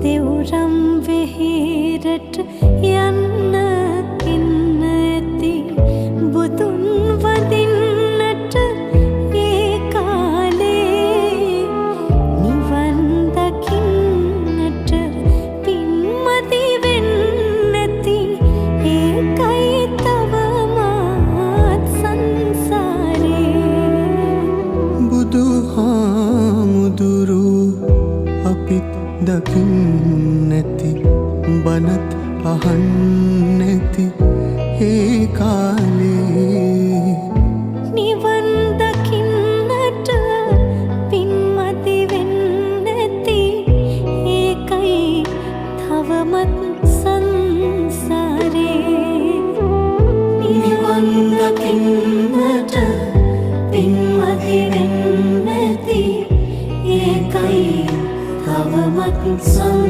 දෙවුරම් වෙහෙරට යන්න එන්න ඇති, බුදුන් වදින්නට ඒ කාලේ. නිවන් දකින්නට පින් මදි වෙන්නැති, ඒකයි තවමත් සංසාරේ. බුදු හාමුදුරු අපිත් දකින්නැති, බණත් අහන්නැති ඒ කාලේ. නිවන් දකින්නට පින් මදි වෙන්නැති, ඒකයි තවමත් සංසාරේ. නිවන් දකින්නට පින් මදි වෙන්නැති, ඒකයි තවමත් සංසාරේ.